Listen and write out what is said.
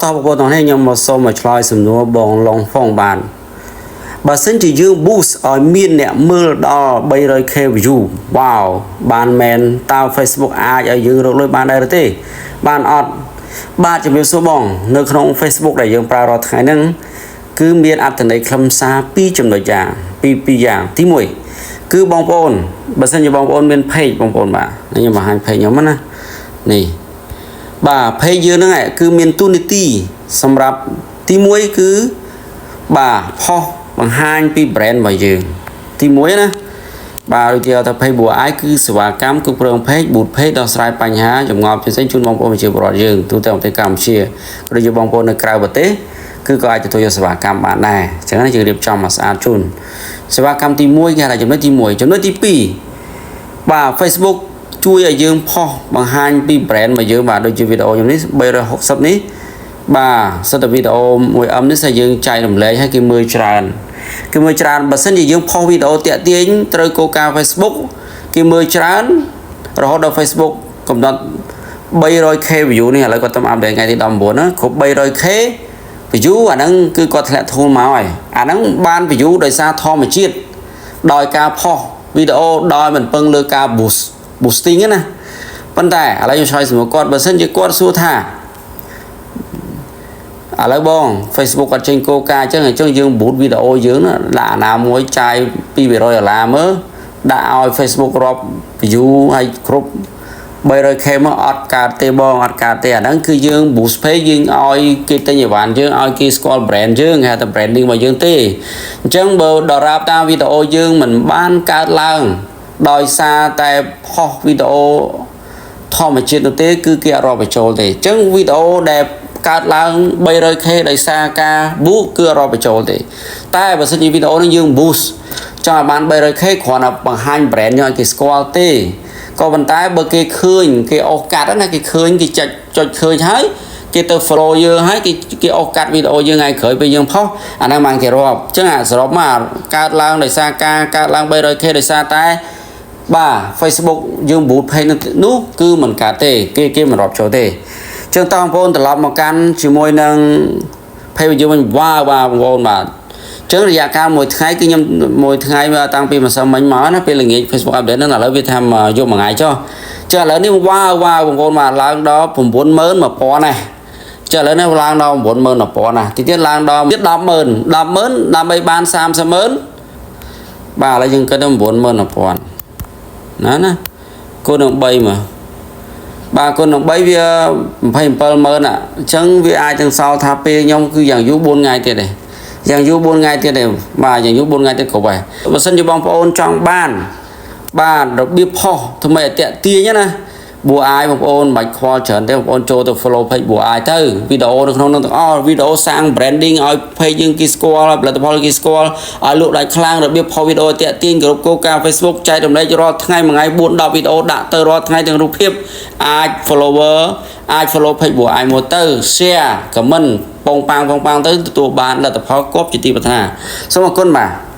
តោះបងប្អូនទាំងនេះខ្ញុំមកសូមមកឆ្លើយសំណួរបងឡុងហ្វុងបានបើសិនជាយើង boost ឲ្យមានអ្នកមើលដល់ 300K view វ៉ាវបានមែនតើ Facebook អាចឲ្យយើងរកលុយបានដែរឬទេ បានអត់បាទជំរាបសួរបង នៅក្នុង Facebook ដែលយើងប្រើរាល់ថ្ងៃហ្នឹងគឺមានអត្ថន័យខ្លឹមសារពីរចំណុចយ៉ាងពីរពីរយ៉ាងទី1គឺបងប្អូនបើសិនជាបងប្អូនមាន page បងប្អូនបាទខ្ញុំបង្ហាញ page ខ្ញុំណានេះ បាទ page យើងហ្នឹងឯងគឺមានទូនីតិសម្រាប់ទី1គឺបាទផុសបង្ហាញពី brand របស់យើងទី1ណាបាទដូចជាថា page 4i គឺសេវាកម្មគ្រប់គ្រង page boost page ដោះស្រាយបញ្ហាចម្ងល់ផ្សេងៗជូនបងប្អូនប្រជាពលរដ្ឋយើងទូទាំងប្រទេសកម្ពុជាក៏ដូចជាបងប្អូននៅក្រៅប្រទេសគឺក៏អាចទទួលយកសេវាកម្មបានដែរអញ្ចឹងយើងរៀបចំមកស្អាតជូនសេវាកម្មទី1គេហៅថាចំណុចទី1ចំណុចទី2បាទ Facebook ជួយឲ្យយើងផុសបង្ហាញពី brand របស់យើងបាទដូចជាវីដេអូខ្ញុំនេះ360នេះបាទសិតតែវីដេអូ 1M នេះស្អាយើងចែករំលែកឲ្យគេមើលច្រើនគេមើលច្រើនបើសិនជាយើងផុសវីដេអូតាក់ទាញត្រូវគោលការណ៍ Facebook គេមើលច្រើនរហូតដល់ Facebook កំណត់ 300K view នេះឥឡូវគាត់ទៅupdate ថ្ងៃទី19ណាគ្រប់ 300K view អាហ្នឹងគឺគាត់ធ្លាក់ធូលមកហើយអាហ្នឹងបាន view ដោយសារធម្មជាតិដោយការផុសវីដេអូដោយមិនពឹងលើការ boosting ណាប៉ុន្តែឥឡូវខ្ញុំឆ្លើយសំណួរគាត់បើសិនជាគាត់សួរថាឥឡូវបង Facebook គាត់ចេញគោលការណ៍អញ្ចឹងអញ្ចឹងយើង boost វីដេអូយើងណាដាក់អាណាមួយចាយ200ដុល្លារមើលដាក់ឲ្យ Facebook រាប់ view ឲ្យគ្រប់ 300K មកអត់កើតទេបងអត់កើតទេអាហ្នឹងគឺយើង boost page យើងឲ្យគេទិញអីវ៉ាន់យើងឲ្យគេស្គាល់ brand យើងគេហៅថា branding របស់យើងទេអញ្ចឹងបើដរាបតាមវីដេអូយើងមិនបានកើតឡើងដោយសារតែផុសវីដេអូធម្មជាតិនោះទេគឺគេអត់រាប់បញ្ចូលទេអញ្ចឹងវីដេអូដែលកើតឡើង 300K ដោយសារការ boost គឺអត់រាប់បញ្ចូលទេតែបើសិនជាវីដេអូនេះយើង boost ចង់ឲ្យបាន 300K គ្រាន់តែបង្ហាញ brand យើងឲ្យគេស្គាល់ទេក៏ប៉ុន្តែបើគេឃើញគេអូសកាត់ណាគេឃើញគេចុចចុចឃើញហើយគេទៅ follow យើងហើយគេគេអូសកាត់វីដេអូយើងថ្ងៃក្រោយពេលយើងផុសអាហ្នឹងបានគេរាប់អញ្ចឹងអាសរុបមកកើតឡើងដោយសារការកើតឡើង 300K ដោយសារតែបាទ Facebook យើង boost page នោះគឺមិនកើតទេគេគេមិនរាប់ចូលទេអញ្ចឹងតើបងប្អូនត្រឡប់មកកាន់ជាមួយនឹង page យើងវិញវ៉ាវបាទបងប្អូនបាទចឹងរយៈកាលមួយថ្ងៃគឺខ្ញុំមួយថ្ងៃតាំងពីម្សិលមិញមកណាពេលល្ងាច Facebook update ហ្នឹងឥឡូវវាថាយកមួយថ្ងៃចុះចឹងឥឡូវនេះវ៉ាវវ៉ាវបងប្អូនបាទឡើងដល់91000ណាចឹងឥឡូវនេះឡើងដល់91000ណាទីទៀតឡើងដល់ទៀត100000 100000ដើម្បីបាន300,000បាទឥឡូវយើងគិតដល់91000ណាណាគុណនឹង3មកបាទគុណនឹង3វា270,000អញ្ចឹងវាអាចទាំងសល់ថាពេលខ្ញុំគឺយ៉ាងយូរ4ថ្ងៃទៀតទេយ៉ាងយូរ4ថ្ងៃទៀតទេបាទយ៉ាងយូរ4ថ្ងៃទៀតគ្រប់ហើយបើសិនជាបងប្អូនចង់បានបាទរបៀបផុសធ្វើម៉េចឲ្យតាក់ទាញណាបួអាយបងប្អូនមិនបាច់ខ្វល់ច្រើនទេបងប្អូនចូលទៅ follow page បួអាយទៅវីដេអូនៅក្នុងនោះទាំងអស់វីដេអូសាង branding ឲ្យ page យើងគេស្គាល់ផលិតផលគេស្គាល់ឲ្យលក់ដាច់ខ្លាំងរបៀបផុសវីដេអូតាក់ទាញគ្រប់គោលការណ៍ Facebook ចែករំលែករាល់ថ្ងៃមួយថ្ងៃ4 10វីដេអូដាក់ទៅរាល់ថ្ងៃទាំងរូបភាពអាច follower អាច follow page បួអាយមកទៅ share comment ពងប៉ាងពងប៉ាងទៅទទួលបានលទ្ធផលគប់ជាទីប្រាថ្នាសូមអរគុណបាទ។